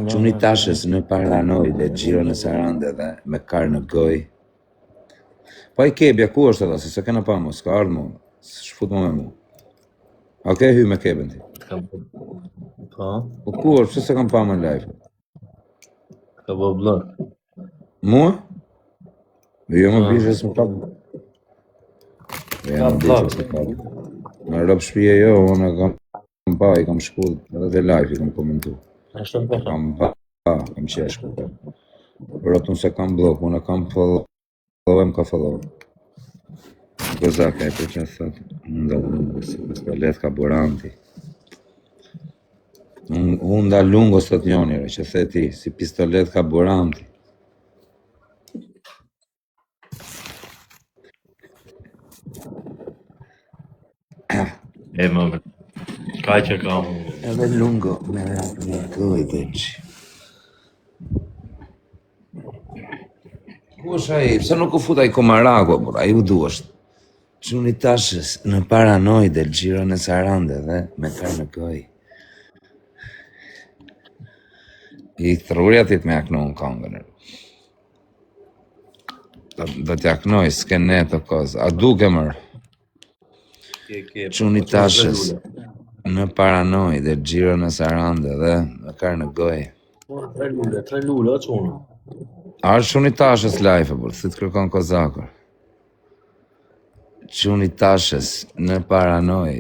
Çuni tashës në paranoj dhe xhiro në Sarandë dhe me kar në gojë. Po ai kebja ku është ata, se s'e kena pa mo, s'ka ardhë mo, s'fut mo me mu. A ke hy me kebën ti? Ka Po, Po ku është, pse s'e kam pa më në live? ka bo blok. Mua? Jo më Po. bishë s'më ka. Jo Ka më bishë blok. s'më ka. Në rob shtëpie jo, unë e kam pa, i kam shku edhe te live i kam komentu. Ashtu E po. kam pa, kam qesh ku po. Rotun se kam blok, unë e kam follow, më ka follow. Gozaka e për që thot, hunda lungo, si pistolet ka buranti. Hunda lungo thot njoni, re, që the ti, si pistolet ka buranti. E më vë. Ka që ka unë. Edhe lungo me rak në gojë dhe që. Ku është ai? Pse nuk u fut ai Komaraku, por ai u duash. Çuni tashës në paranoj del xhiro në Sarandë dhe me kar në gojë. I thërruri atit me ja knu në kongën. Do, do t'ja knoj, s'ke ne të kozë. A duke mërë? Ke ke. Çuni Po, çuna tre tashës lule. në paranoj dhe xhiro në Sarandë dhe me kar në gojë. Po, tre lule, tre lule, o çuna. A është çuni tashës live, por si të kërkon kozakur. Çuni tashës në paranoj.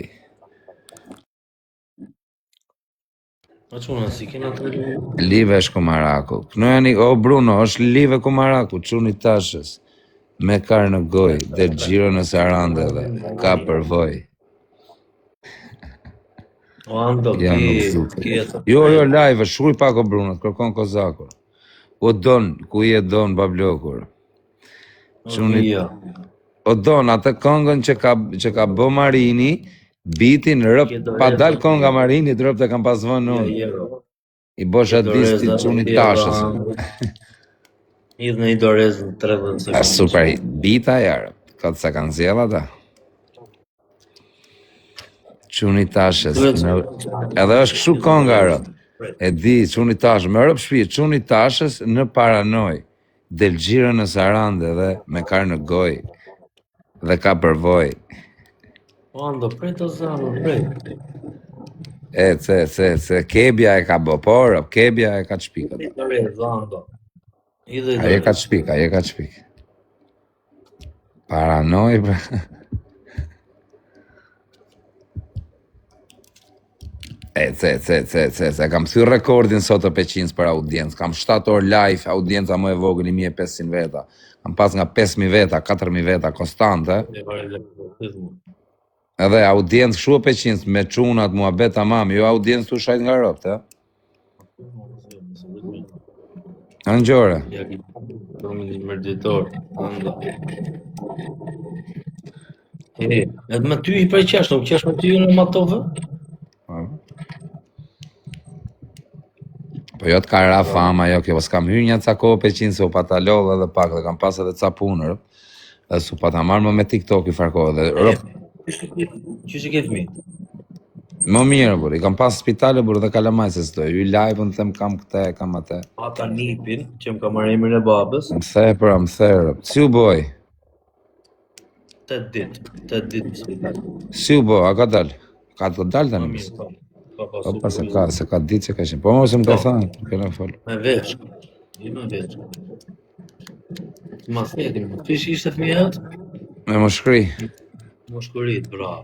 O çuna, si kena tre lule? Live është Komaraku. Knojani, o Bruno, është live Komaraku, çuni tashës. Me kar në gojë, del xhiro në Sarandë dhe ka përvojë. O Ando, Ja, nuk ke duket. ke ato. Jo, jo, live, shkruaj pak o Bruno, të kërkon kozakur. O Don, ku je Don bablokur? O Çuni vija. O Don, atë këngën që ka që ka bë Marini, bitin rëp, Ke pa dorezë, dal o kënga vija. Marini, rëp të kam pas vënë Jo, unë. jero. I bosha Ke distit doreza, çuni ke tashës. Ando. Hidh në i dorezë në 30 A sekondë. super hit. Bita jarë. Ka të sa kanë zjell ata. Çuni tashës. Duhet Në... Edhe është kështu ke kënga dorezë. rëp. E di, çuni tashës, me rëp shtëpi, çuni tashës në paranoj. Del xhiro në Sarandë dhe me kar në gojë dhe ka përvojë. O Ando, prej të zanë, prej. E, ce, ce, ce, kebja e ka bë, po, rëp, kebja e ka të shpik Hidh ata. i dorezë, Ando. Hidh i Ai e ka dorezë. të shpik, ai e ka të shpik. Paranoj, pra. E, ce, ce, ce, ce, ce, kam thy rekordin sot të Peqins për audiencë. Kam 7 orë live, audienca më e vogël 1500 veta. Kam pas nga 5000 veta, 4000 veta konstante. E vare le, hidh mu. Edhe audiencë kështu e Peqins me çunat, muhabet tamam, jo audiencë tu shajt nga robt, ë. Angjore. Ja ki Domini mërditor, Ando. E, edhe me ty i prej qesh, nuk qesh me ty në matove? Po Po jo të ka ra fama, jo kjo, po s'kam hyrë një ca kohë Peqin se u pata lodh edhe pak dhe kam pas edhe ca punë, rëp. Dhe s'u pata marrë më me TikTok i farë kohë dhe E, rëp, qysh e ke qysh e ke fëmijë? më mirë burr, i kam pas spitale burr dhe kalamaj se s'do. Hy live unë them kam këtë, kam atë. Pata nipin, që më ka marrë emrin e babës, Më the pra, më the rëp. Si u boj? 8 ditë, 8 ditë në spital. Si u bë? A ka dal? Ka të dal Më tani mirë, mos. po. Po, po, Po pa super. se ka, se ka ditë që ka qenë. Po mos më ka Po, thënë, kena fol. me vesh. I me vesh. Ma theti, më fish ishte fëmija jot? Me më shkri. Mushkërit, bravo.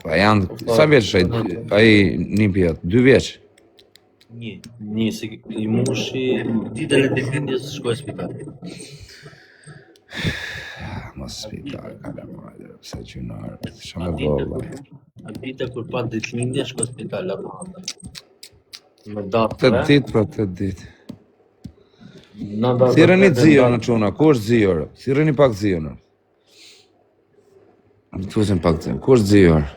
Po janë, Po, sa vjeç është ai ai nipi jot? 2 vjeç. Një, një si i mushi ditën e ditëlindjes shkoi në spital. Mos spital, kalamaj, pse gjynar, A shumë e ditë vogël. kur a ditë kur pa ditëlindje shkoi në spital apo. Në datë 8 3, ditë, po 8 ditë. në datë Thirreni 3 dhe Zio në datë çuna, ku është Zio? re? Thirreni pak Zion. re. Më thuasin pak Zion. Ku është Zio? re?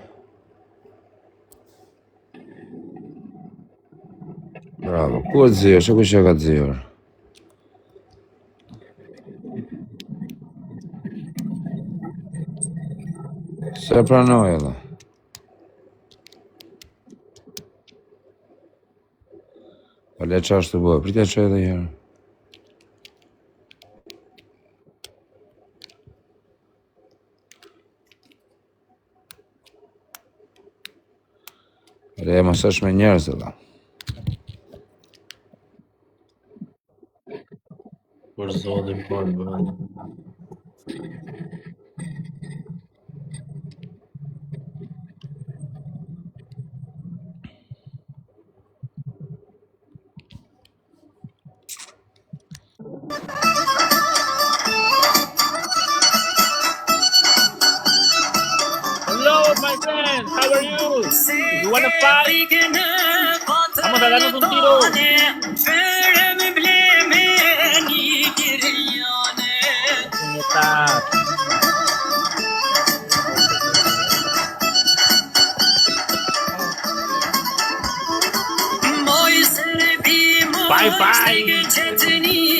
Bravo. Ku është Zio? Shë kush e ka Zio? re? Se pranoj edhe. Pa le qa është të bëhe, pritja që edhe njëherë. Le mos është me njerëz edhe. Për zotin po e bën. Hello, my friend. How are you? You wanna fight? Vamos a darnos un tiro. Puñetas. Bye bye.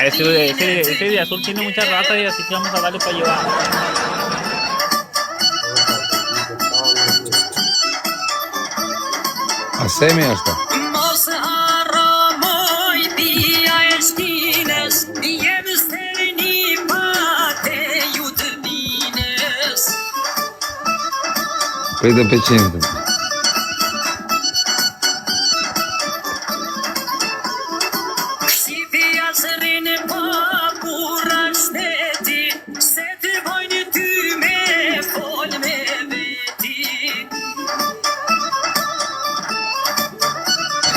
Ese, ese, ese de azul tiene mucha raza y así que vamos a darle para llevar. A semi është? Pritë peqin të.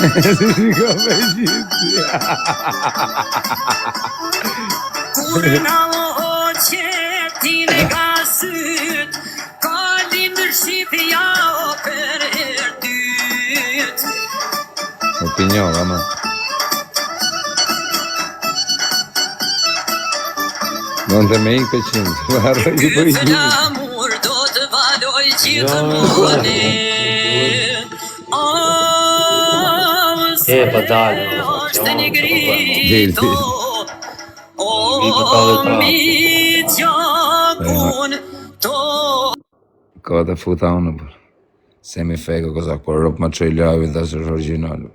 Shiko peqin. O pinjoll, ama. Në të me ikë peqin, harroj që po i gjuni. E, pa dalë, o, që unë, që po bëjmë. Dil, dil. Vi po ta dhe prapë. Ka të futa unë, për. Semi fake, o kozak, por rop ma qoj live dhe s'është original.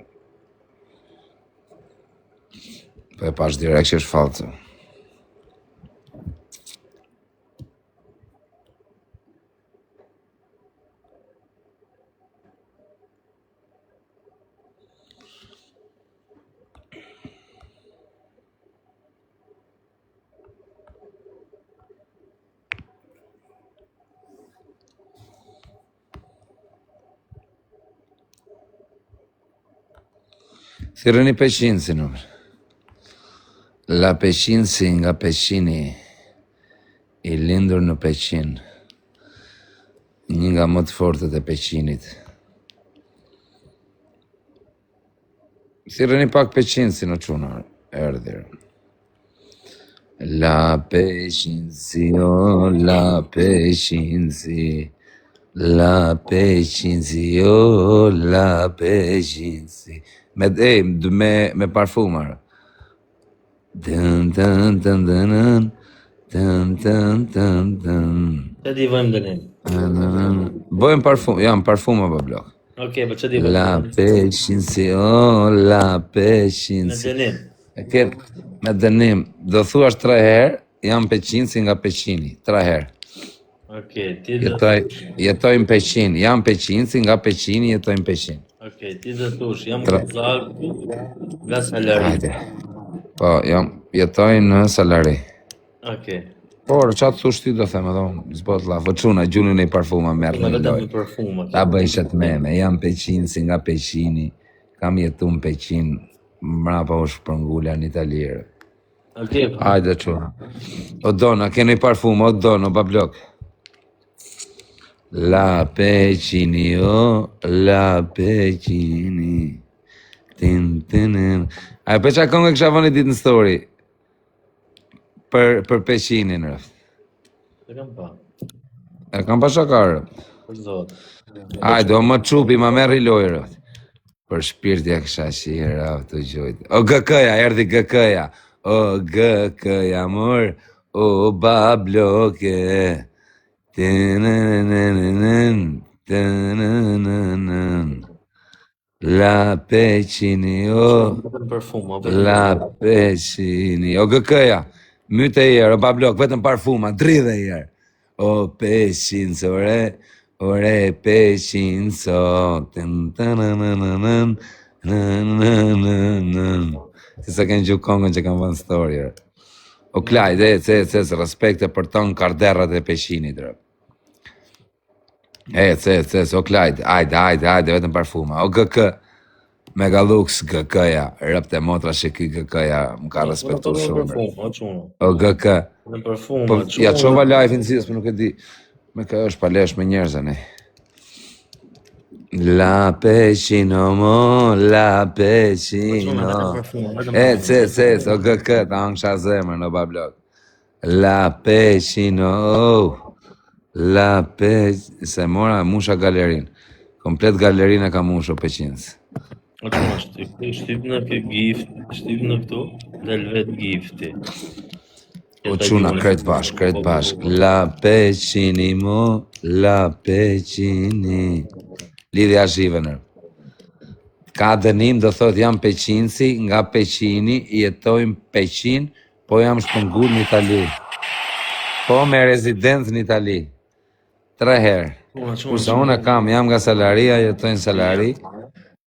Po e pash direkt që është falso. Thirreni Peqinsin, o. La Peqinsi nga Peqini, i lindur në Peqin. Një nga më të fortët e Peqinit. Thirreni pak Peqinsin o çuna, erdhi. La Peqinsi, o la Peqinsi. La Peqinsi, o la Peqinsi. Me e, me me parfumar. Dën dën dën dën dën dën dën dën dën. Çe di vëjmë dënim? Dën, dën, dën. Bëjmë parfum, jam parfum apo blok. Okej, po çe di vëjmë? La Peqinsi, o la Me Peqinsi. dënim. E ke me dënim, do thuash tre herë, jam Peqinsi nga Peqini, tre herë. Okej, ti do Jetoj, jetoj në Peqin, jam Peqinsi nga Peqini, jetoj në Peqin. Okej, ti do thosh, jam Tre. Kozaku nga Salari. Hajde. Po, jam, jetoj në Salari. Okej. Por, qa të thush ti do them edhe unë, s'bot llaf, o çuna, gjuni në i parfuma, merr Ma në vetëm lojë. me parfum, Ta okej. bëj shet meme, jam Peqinsi nga Peqini, kam jetu në Peqin, mrapa u shpërngula në Itali. Okej. Hajde çuna. O dona, keni parfum, o don, o bablok. La Peqini, o, la Peqini. Tin, tin, tin. A e pe qa këngë kisha vënë ditë në story? Për, për Peqinin, rëft. E kam pa. E kam pa shakar, rëft. Për zot. Hajde, o më çupi, ma merri lojë, rëft. Për shpirt ja kisha qirë, rëft, të gjujt. O GK-ja, erdhi GK-ja. O GK-ja, mor, o babloke. Tënënënënën, tënënënën. La Peqini, o Vetëm parfuma, vetëm La Peqini, o GK-ja, myte i herë, o bablok, vetëm parfuma, dridhe i herë. O Peqin, ore, ore Peqin, so, tën, tën, nën, nën, nën, nën, nën, nën, nën. Si sa kënë gjuhë kongën që kam vënë story, ore. O Klajt, ec, ec, ec, respekte për tonë karderrat e Peqinit, ore. Ec, ec, ec, o Klajt, ajde, ajde, ajde, vetëm parfuma. O GK, Megalux, GK-ja, rëpte motra që ky GK-ja, më ka respektu Vetëm shumë. parfum, o çuna. O GK, Vetëm parfum, po o çuna. ja çova live-in zgjidhës, po nuk e di. Me kë është palesh me njerëz ne. La Peqino, mo, la O çuna, Peqino. vetëm parfum, vetëm Ec, parfum. ec, ec, o GK, ta hëngsha zemrën, o bablok. La Peqino, oh. La Pe... Se mora, musha galerin. Komplet galerin e ka mush o Peqins. O çuna, shtyp, shtyp në kë gift, shtyp në këtu, del vet gifti. O çuna, krejt bashk, krejt bashk. La Peqini, mo, la Peqini. Lidhja zhive nër. Ka dënim, do thot jam Peqinci, nga Peqini, jetojmë Peqin, po jam shpëngur në Itali. Po me rezidencë në Itali. Tre herë. Çuna, çuna, Kurse unë e kam, jam nga Salaria, jetoj në Salari,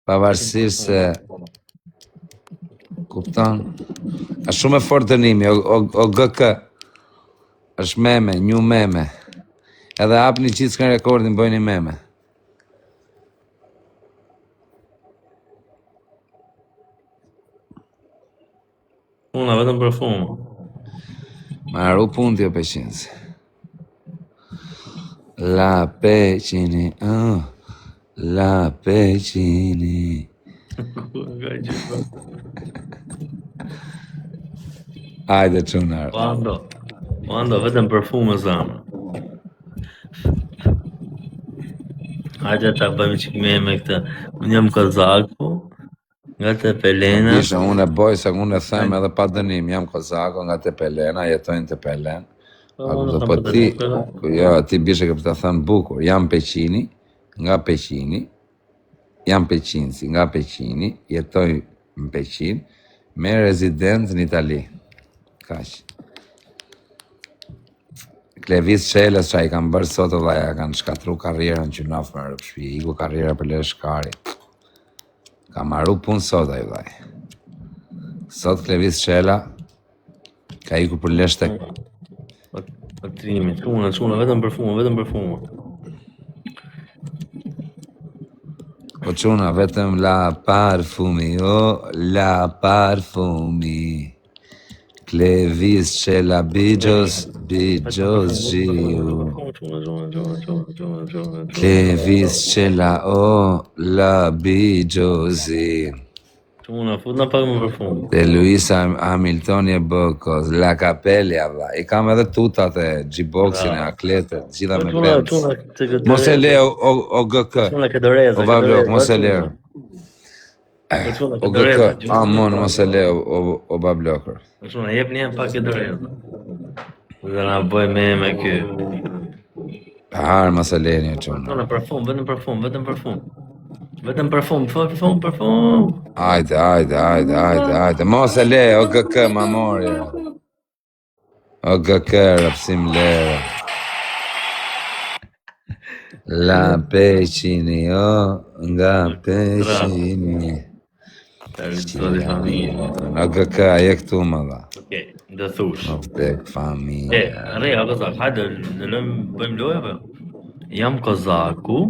pavarësisht se kupton. Është shumë e fortë dënimi, o, o, o GK. Është meme, një meme. Edhe hapni gjithë screen recording, bëjni meme. Çuna, vetëm parfum. Ma haru punë ti o Peqinci. La Peqini, uh, la Peqini. Ka gjë. Ajde çunar. O Ando, o Ando, vetëm parfum e zemër. Hajde ta bëjmë çik meme këtë. Unë jam Kazaku, nga Tepelena. Isha unë e boj se unë e them edhe pa dënim, jam Kozako nga Tepelena, jetoj në Tepelen. Po, A unë kupton, kam po pa ti, dënim, po jo, ti bishe ke për ta thënë bukur, jam Peqini, nga Peqini, jam Peqinci, nga Peqini, jetoj në Peqin, me rezidencë në Itali. Kaq. Klevis Çelës që i kanë bërë sot vëlla, ja kanë shkatru karrierën që naf me rëp shtëpi, iku karriera për lesh shkari. Ka marru punë sot ai vëlla. Sot Klevis Çela ka iku për lesh tek Po po trimi, çuna, çuna, vetëm parfum, vetëm parfum. Po çuna vetëm la parfumi, o la parfumi. Klevis Çela Bixhos, Bixhos Gjiu. Çuna, çuna, çuna, çuna, çuna, çuna, çuna. Klevis Çela o la Bixhosi. Çuna, futna pak më parfum. Te Luisa Hamilton e Bokos, La Capella vlla. I kam edhe tutat e G-Boxin e akletet, të gjitha Po me çuna, Benz. çuna, të këtë Mos e le o, o, o GK. Çuna ke doreza, O ke Bablok, doreza, mos e le. çuna. Po çuna, ke O GK, doreza. amon mos e le o, o, o Bablokër. Po çuna, jep një pak ke doreza. Dhe na bëj meme ky. Har mos e leni o çuna. Çuna parfum, vetëm parfum, vetëm parfum. Vetëm parfum, parfum, parfum. Ajde, ajde, ajde, ajde, ajde. Mos e le, o GK, ma mori. O GK, rëpsim lere. La Peqini, o, nga Peqini. Zoti familje. O GK, a je këtu më dha. Okej, do thush. Më vdek E, familja. re, a kozak, hajde, në lëmë, bëjmë lojë apo? Jam kozaku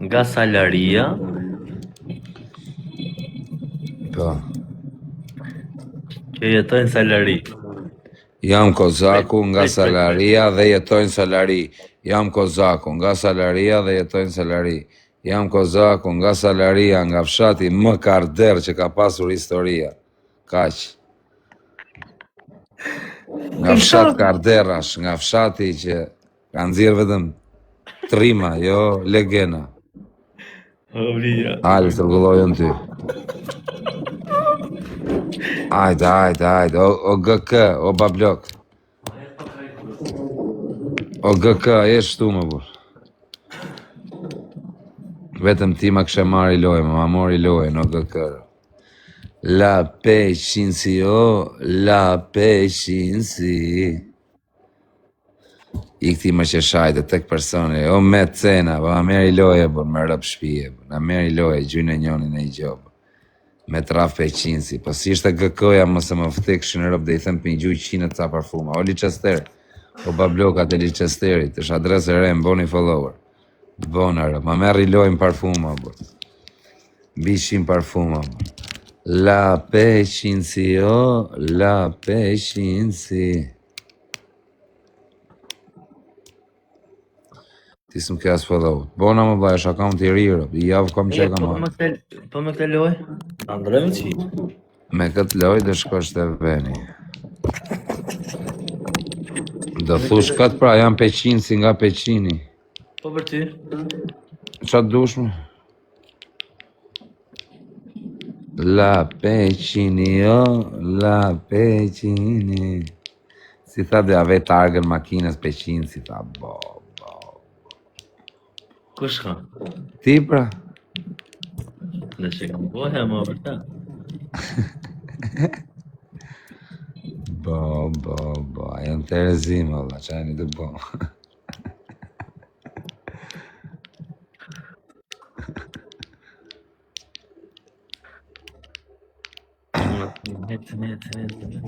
nga Salaria, Po. që jetoj në Salari. Jam Kozaku nga Prit, prit, prit. Salaria dhe jetoj në Salari. Jam Kozaku nga Salaria dhe jetoj në Salari. Jam Kozaku nga Salaria, nga fshati më karder që ka pasur historia. Kaq. Nga fshat karderash, nga fshati që ka nxjerr vetëm trima, jo legena. O, vija. Hajde, të rregullojën ty. Hajde, hajde, hajde, o, o GK, o Bablok. O GK, a je shtu më burr. Vetëm ti ma kishe marrë lojën, ma mori lojën, o GK. La peqinsi, o, la peqinsi. I këti më që shajtë, tek personi, o me cena, po ma meri loje, po me rëp shpije, po na meri loje, gjynë e njonin e i gjo, po. Me traf peqinsi, po si ishte GK-ja mos e më vdekshin rëp dhe i them të mi gjuj qinë ca parfuma. O Leicester, o bablokat e Leicesterit, është adresë e re, më boni follower. Bona rëp, ma merri lojën parfuma, po. Mbi 100 parfuma. Po. La peqinsi, o, la peqinsi. Ti s'më ke as follow. Bona më vlla, është account i ri, rob. I javë kam që E, e kam po marrë. me këtë, po me këtë lojë? Ta ndrojmë çik. Me këtë lojë do shkosh te veni. Do thush këtë pra, jam peqinsi nga peqini. Po për ty? Qa të dush më? La peqini, o, la peqini. Si tha dhe ave targën makinës peqin, si tha, bo, bo. Kush ka? Ti pra? Dhe që kam bohe, më vërtet. Bo, bo, bo, a janë të rezim, valla, qa jeni të bo. Net, net, net, net.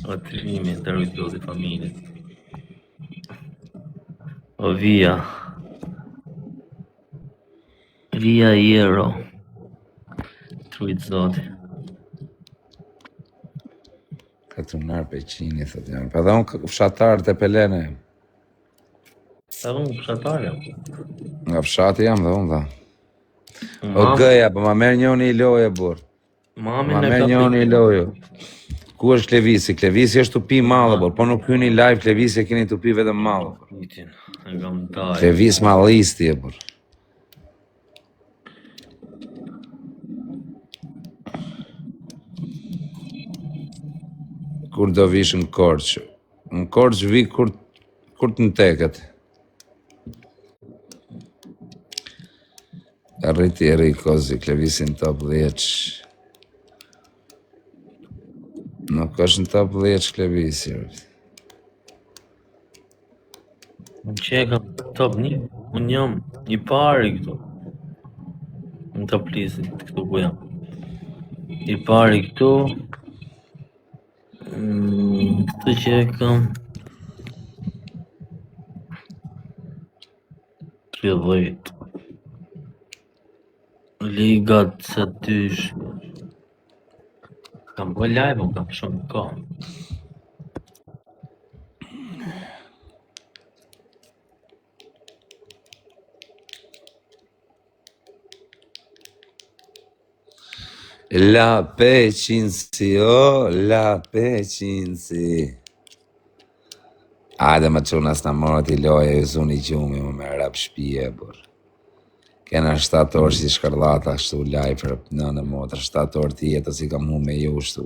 O trimi, të rujtë zoti familje. O via. Via Jero. Të rujtë zoti. Katunar Peqini, thot janë. Pa dhe unë fshatar të Pelene. Sa unë fshatar jam. Nga fshati jam dhe unë dha. O Mam, gëja, po ma merr njoni i loje, burr. mamin Ma e merr ka njoni i loje. Ku është Klevisi? Klevisi është tu pi mallë, burr. Po nuk hyni live Klevisi e keni tu pi vetëm mallë. burr. Nitin, e kam daj. Klevis mallisti e burr. Kur do vish në Korçë? Në Korçë vi kur kur të nteket. Arriti e ri kozi, Klevisi në top 10. Nuk është në top 10 Klevisi. rrit. Unë që e kam top një, unë jam i pari këtu. Në top listit këtu ku jam. I pari këtu. Mm, Këtë që e kam 30. Liga C dysh. Kam bërë live, unë kam shumë kohë. La peqinsi, o, la peqinsi. Ajde më çuna s'na morët i loje, ju zuni gjumi, më me rap shpije, burr. Kena 7 orë si shkërlata, kështu live rëp nënë motër, 7 orë të jetës i kam hu me ju kështu.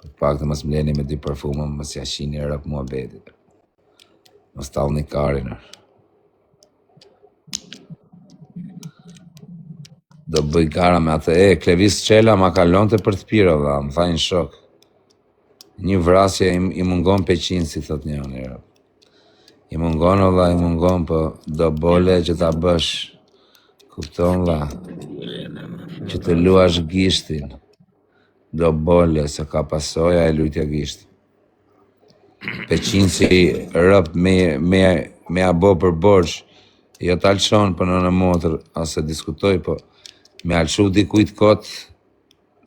Për pak të mos më leni me dy parfuma, mos ja shini rëp muhabetit. Mos tallni karin. ër. Do bëj gara me atë. E, Klevis Çela ma kalonte për të pirë, valla, më tha një shok. Një vrasje i, i mungon Peqin, si thot njëri. rëp. I mungon valla, i mungon, po do bole që ta bësh. Kupton valla, që të luash gishtin. Do bole se ka pasoja e lujtja gishtin. Peqin si rëp me me me a bo për borxh, jo ta lëshon për nënë motër, as e diskutoj, po me a lëshu dikujt kot,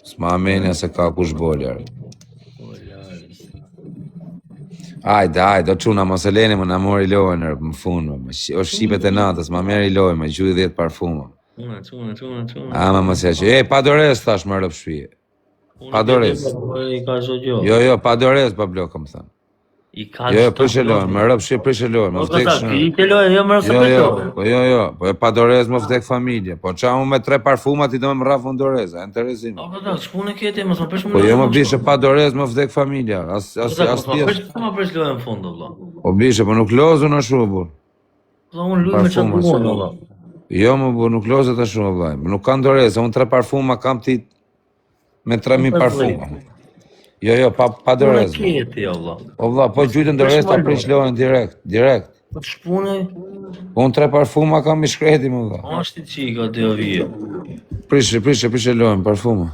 s'ma amenja se ka kush bole. rëp. O, Laris. Ajde, ajde, o çuna, mos e leni më na mori lojën rëp, më fund, më, më, o shqipet e natës, ma merri lojën, më gjuj 10 parfuma. Çuna, çuna, çuna, çuna. Ama mos ja që, e, pa dorez, thash më rëp shpije. Unë Pa ke dorez. po i ka çdo gjë. Jo, jo, pa dorez, pa blok, më thënë. I ka Jo, jo, çdo prishe gjë. lojën, më rëp shpije, prishe lojën, më Po vdek kata, shën. ti ke lojën, jo më se Jo, për jo, lojën. po jo, jo, po e pa dorez më vdek familje. Po qa unë me tre parfuma ti do me më rrafun dorez, a interesim. Po kata, ç'punë ke ti, mos më prish më Po jo lojën më më bishe kështu. pa dorez më vdek familja, as Po as kata, as mos më pjesë. prish, mos më prish lojën në fund vëlla. Po bishe, po nuk lozun ashtu burr. Vëlla, unë luaj me çfarë Parfuma, duan vëlla. Jo, më bu, nuk lozet ashtu, o vllai. Nuk kanë dorezë, unë tre parfuma kam ti me 3000 parfuma. Jo, jo, pa pa Puna dorezë. ke ti, o vlla. O vlla, po gjujtën dorezë ta prish lojën direkt, direkt. Po të shpune, Unë tre parfuma kam i shkreti më vlla. është i qika të o vije. Prishe, prishe, prishe lojën parfuma.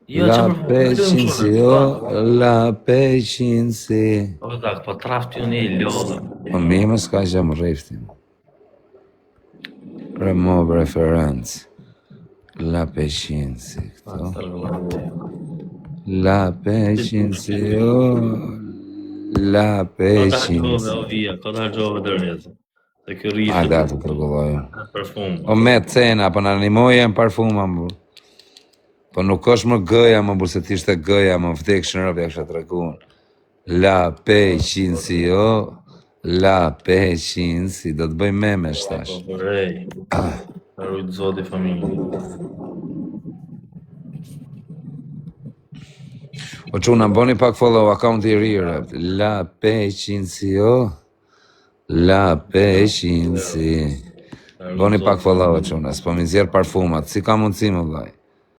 Jo, La që për peqinsi, o, la peqinsi. Po dak, po trafti unë i lodhëm. Po mirë më s'ka gjë më rrefti. Remove reference. La peqinsi këto. La peqinsi, o, la Ko të harxhove, peqinsi. o vija, ko të harxhove dorezë. Se kjo rritë Hajde, atë të rregulloj. parfum. O me cena, po na animoje në parfuma, më. Po nuk është më gëja, më burr, se ti ishte gëja, më vdekshën rob, ja kisha treguar. La peqinsi, o, la peqinsi, do të bëj memesh tash. Po vrej. Ta rujt zoti familjen. O çuna, bëni pak follow account i ri, rep. La peqinsi, o, la peqinsi. Ta rujt Bëni pak zoti. follow, o çuna, s'po mi nxjerr parfumat, si ka mundësi më vllai.